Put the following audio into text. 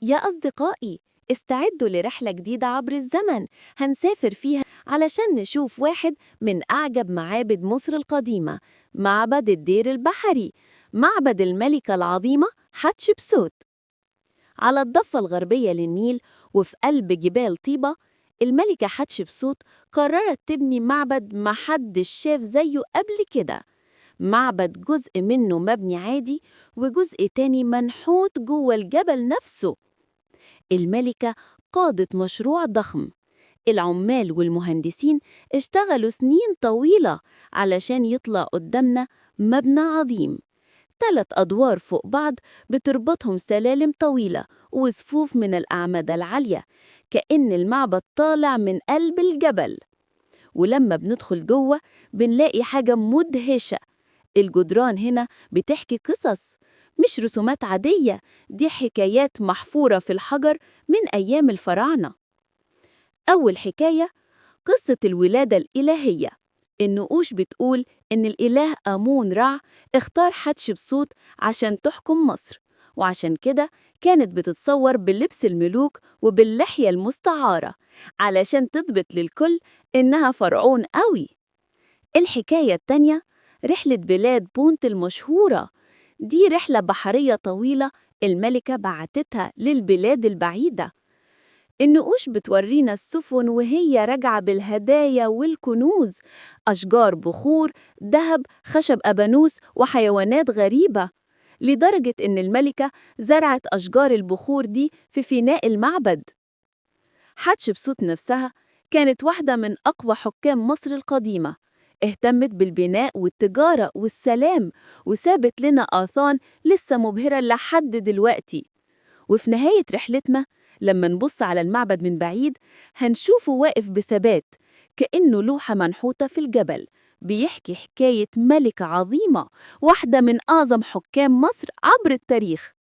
يا أصدقائي، استعدوا لرحلة جديدة عبر الزمن هنسافر فيها علشان نشوف واحد من أعجب معابد مصر القديمة، معبد الدير البحري، معبد الملكة العظيمة حتشبسوت. على الضفة الغربية للنيل وفي قلب جبال طيبة، الملكة حتشبسوت قررت تبني معبد محدش شاف زيه قبل كده. معبد جزء منه مبني عادي وجزء تاني منحوت جوه الجبل نفسه. الملكة قادت مشروع ضخم، العمال والمهندسين اشتغلوا سنين طويلة علشان يطلع قدامنا مبنى عظيم، 3 أدوار فوق بعض بتربطهم سلالم طويلة وصفوف من الأعمدة العالية، كأن المعبد طالع من قلب الجبل. ولما بندخل جوه بنلاقي حاجة مدهشة، الجدران هنا بتحكي قصص، مش رسومات عادية، دي حكايات محفورة في الحجر من أيام الفراعنة. أول حكاية قصة الولادة الإلهية. النقوش بتقول إن الإله آمون رع اختار حتشبسوت عشان تحكم مصر، وعشان كده كانت بتتصور بلبس الملوك وباللحية المستعارة علشان تثبت للكل إنها فرعون قوي. الحكاية التانية رحلة بلاد بونت المشهورة، دي رحلة بحرية طويلة الملكة بعتتها للبلاد البعيدة. النقوش بتورينا السفن وهي راجعة بالهدايا والكنوز، أشجار بخور، ذهب، خشب أبانوس، وحيوانات غريبة، لدرجة إن الملكة زرعت أشجار البخور دي في فناء المعبد. حتشبسوت نفسها كانت واحدة من أقوى حكام مصر القديمة، اهتمت بالبناء والتجارة والسلام، وسابت لنا آثار لسه مبهرة لحد دلوقتي. وفي نهاية رحلتنا لما نبص على المعبد من بعيد هنشوفه واقف بثبات كأنه لوحة منحوتة في الجبل، بيحكي حكاية ملكة عظيمة، واحدة من أعظم حكام مصر عبر التاريخ.